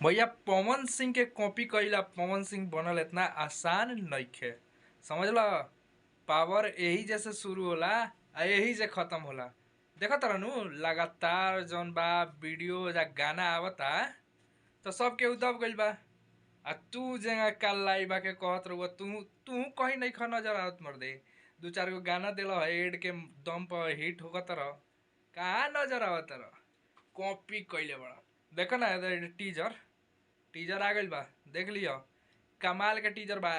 भैया पवन सिंह के कॉपी कइला पवन सिंह बनल इतना आसान नइखे, समझल। पावर यही जैसे शुरू होला आ यही से खत्म होला। देखत रहनु लगातार जौन बा वीडियो या गाना आवता तो सब केहू दब गइल बा। आ तू जेंगा काल लाइव आके कहत रहुआ, तू तू कहीं नहीं खा नजर आवत मर्दे। दू चार गो गाना दिल एड के दम पर हिट होगत रह, कहाँ नजर आवत रह। कॉपी कइले बड़ा। देखो ना टीजर, टीजर आ गइल बा, देख लियो कमाल के टीजर बा।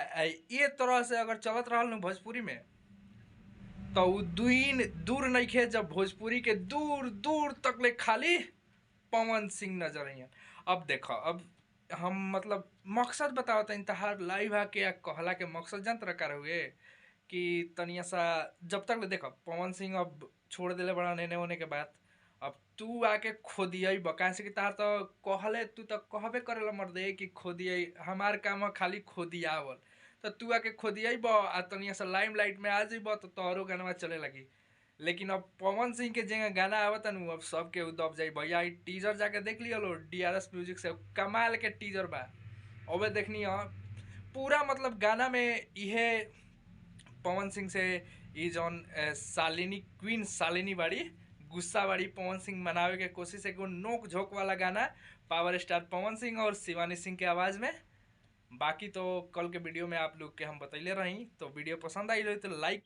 ये तरह से अगर चलत रहल नु भोजपुरी में तो उ दिन दूर नइखे जब भोजपुरी के दूर दूर तक ले खाली पवन सिंह नजर आइहन। अब देखो, अब हम मतलब मकसद बतावत हई तहार लाइव आके या कहला के मकसद जानत रहा हुए कि तनिया सा जब तक ले देखो पवन सिंह अब छोड़ देले बड़ा नेने होने के बाद अब तू आके खोदियई बका से कि तार तो कहले, तू तो कहबे करेला मर्दे कि खोदियई, हमार काम है खाली खोदियावल। तो तू आके खोदियई ब आ तनिया सा लाइमलाइट में आ जइब तो तोहरो गाना चले लगी। लेकिन अब पवन सिंह के जेंगा गाना आवता नु अब सब के दब जाई भैया। ई टीजर जाके देख लियो लो डीआरएस म्यूजिक से, कमाल के टीजर बा। अबे देखनी है पूरा मतलब गाना में इहे पवन सिंह से ई जौन शालिनी क्वीन शालिनी बाड़ी गुस्सा बाड़ी पवन सिंह मनावे के कोशिश, एगो नोक झोंक वाला गाना पावर स्टार पवन सिंह और शिवानी सिंह के आवाज़ में। बाकी तो कल के वीडियो में आप लोग के हम बतैले रही। तो वीडियो पसंद आई रही तो लाइक